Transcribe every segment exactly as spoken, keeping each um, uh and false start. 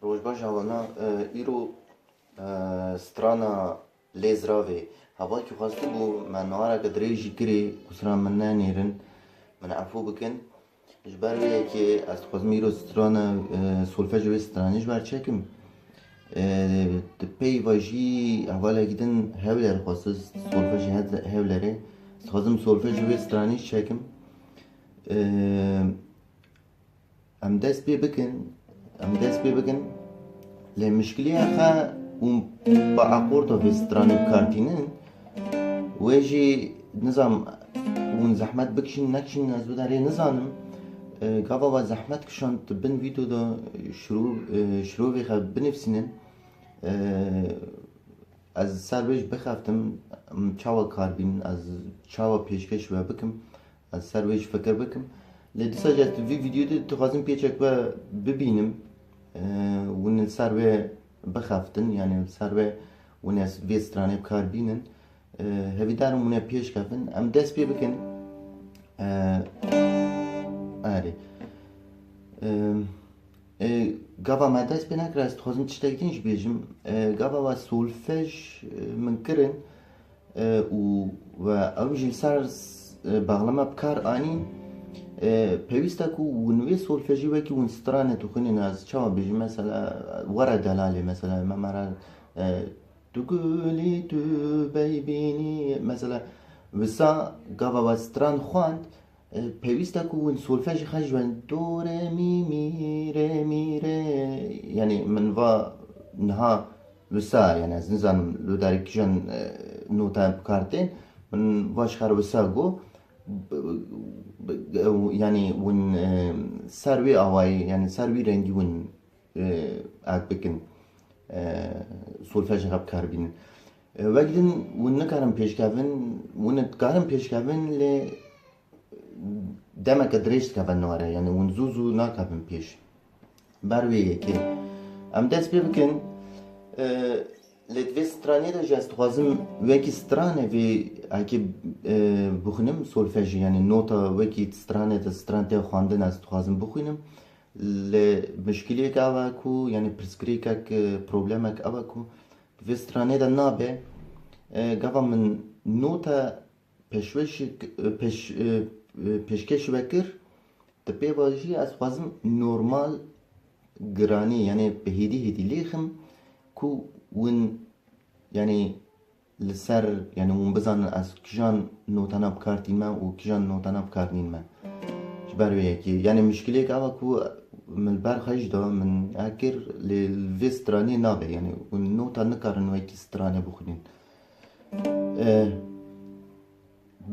Roj baş hevalna, e, îro, e, strana Lê Ziravê. Hevalkî xwestibû me nahareke dirêj jî kirê, qusira min nenêrin, min efû bikin. Ji ber wê yekê ez dixwazim îro strana, e, solfejê wê stranê ji ber çekim. E, di pey ve jî hevalekî din Hewler xwest, solfejê Hewlerê. Ez dixwazim solfejê wê stranê jî çekim. E, Em dest pê bikin, em dest pê bikin. Lê mişkiliya xwe hûn bi akorda vê stranê bi kar tînin. Wê jî nizam hûn zehmet bikişin, nekişin, ez bi derê nizanim. E, gava we zehmet kişand, di bin vîdeo de şirû-, e, şirovê xwe binivîsînin. E, Ez ser wê jî bixeftim, em çawa kar bînin, ez çawa pêşkêş we bikim, ez ser wê jî fikir bikim. Lê dîsa jî ez di vî vîdyoyê de dixwazim pêçek we bibînim, e, hûn li ser wê bixeftin, yanî li ser wê hûn ez vê stranê bi kar bînin. E, hevîdar im hûn ê pêşkevin. Em dest pê bikin. E, erê. E, E, gava me dest pê nekir, ez dixwazim tiştek din jî bêjim. E, gava we solfej, e, min kirin, e, û we ew jî li ser s-, e, baxlama bi kar anîn. E, pêwîst e ku hûn wê solfejî wekî hûn stranê dixwînin, ez çawa bêjim, mesela, were delalê, mesela, me me re, e, tu gulî, tu beybînî, mesela, wisa gava we stran xwend, E, pêwîst e ku hûn solfejê xwe ji wan do, re, mî, mî, re, mî, re. Yanî min va niha wisa, yanî ez nizanim li derê kîjan, e, nota bi kar tên. Min va ji xwe re wisa got. B-, b-, b-, yanî hûn, e, ser wê awayî, yanî ser wî rengî hûn e, ek bikin, e, solfejê xwe bi kar bînin. E, wek din hûn nikarin pêşkevin, hûn dikarin pêşkevin, lê demeke dirêj dikevin were, yanî hûn zû zû nakevin pêş. Ber wê yekê. Em dest pê bikin, e, lê di vê stranê de jî ez dixwazim wekî stranê vê, ekê, e, bixwînim, solfejî, yanî nota wekî stranê de, stran tê xwendin ez dixwazim bixwînim. Lê mişkiliyek ew e ku, yanî pirsgirêkek, e, problemek ew e ku di vê stranê de nabe, e, gava min nota peşweşik, e, peş-, e, e, pêşkêş we kir, di pê ve jî ez xwazim normal giranî, yanî bi hêdî hêdî lêxim ku win Yanî li ser, yanî hûn bizanin ez kijan notana bi kar tînme û kijan notana bi kar nînme. Ji ber wê yekê, yanî mişkilêk ew e ku min li ber xwe jî da, min ekir, lê li vê stranê nabe, yanî hûn nota nikarin wekî stranê bixwînin. Eh,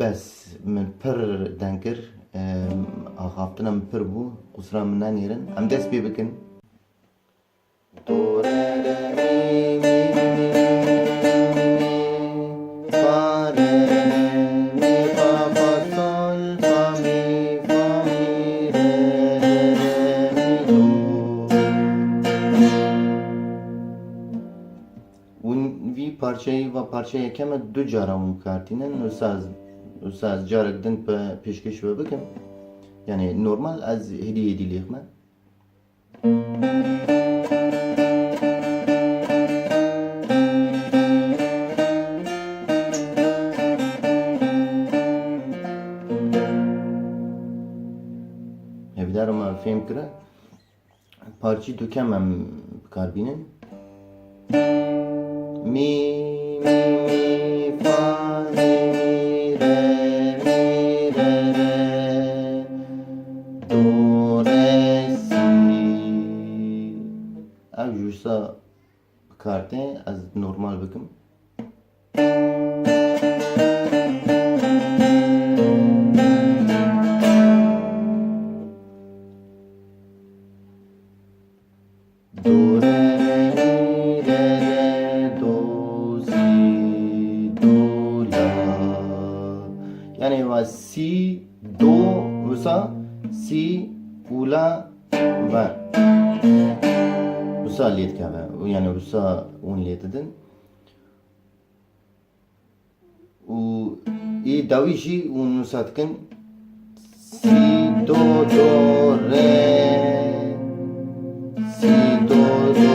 bes, min pir deng kir, eh, axaftina min pir bû, qusira min nenêrin. Em dest pê bikin. Do, re, re, mi, mi, mi, fa, re, re, re, mi, fa, fa, sol, fa, mi, fa, mi, re, re, re, mi, do. Hûn vî parçeyê, va parçeya yekem e, du cara hûn bi kar tînin. Wisa ez, wisa ez carek din pe-, pêşkêş we bikim. Yanî normal ez hêdî hêdî lêxime. Hevdar me fêm kire. Parçî dukem em bi kar bînin. Mi, mi, mi, fa, mi, mi, re, mi, re, re, do, re, si. Ev jûsa bi kar tê, ez normal bikim. Wisa hûn lê didin. Û ê dawî jî hûn wisa dikin. Si, do, do, re. Si, do, do,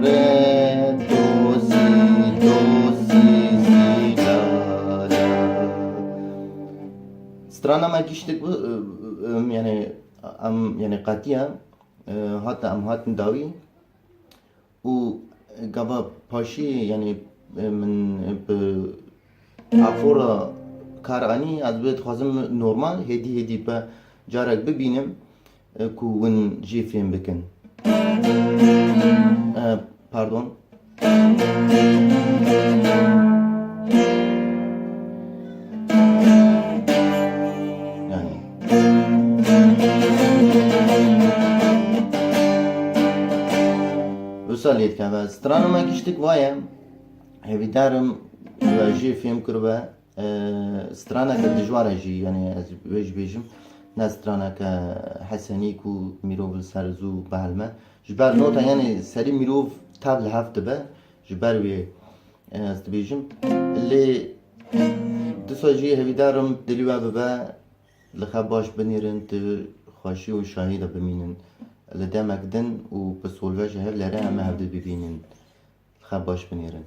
re, do, si, do, si, si, la, la. Strana me giştik bu, e, e, yani em, yani qetiya, e, hatta em hatin dawî. Û gava paşî, yani, e, min bi afora kar anî, ez wê dixwazim normal, hêdî hêdî be carek bibînim, e, ku hûn jê fêm bikin. E, pardon. Yani. Wisa lê dikeve. Strana me giştik vaye. Hêvîdarim we jê fêm kiribe. Straneke dijwar e jî, yani ez wê jî bêjim. Ne straneke hesenî ku mirov li ser zû bihelme. Ji ber nota, yani serî mirov tev li hev dibe. Ji ber wê, e, ez dibêjim. Lê disa jî hêvîdarim dilî we bibe, li xev baş binêrin, tu xweşî û şahî de bimînin. Li demek din û bi solvejê hevlere em ê hevdî bibînin. Li xev baş binêrin.